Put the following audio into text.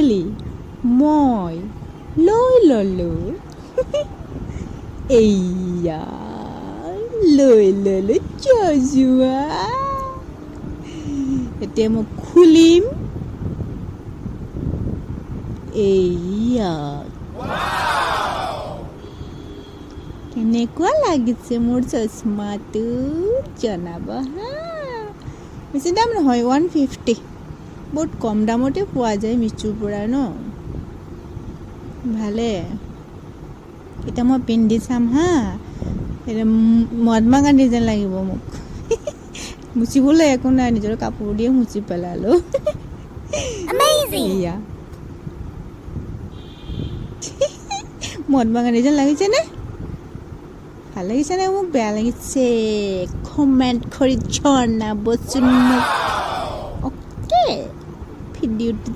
Finally মই লৈ ল'লোঁ। এইয়া লৈ ল'লোঁ চশমা। এতিয়া মই খুলিম। এইয়া কেনেকুৱা লাগিছে মোৰ চশমাটো, জনাব হা। বেছি দাম নহয়, 150। বহুত কম দামতে পোৱা যায় মিছোৰ পৰা ন, ভালে। এতিয়া মই পিন্ধি চাম হা। এতিয়া মহাত্মা গান্ধী যেন লাগিব মোক। মুচিবলৈ একো নাই, নিজৰ কাপোৰ দিয়ে মুচি পেলালোঁ। Amazing! এয়া মহাত্মা গান্ধী যেন লাগিছেনে? ভাল লাগিছেনে মোক, বেয়া লাগিছে? কমেণ্ট কৰি জনাবচোন মোক। অ'কে, ভিডিঅ'টো।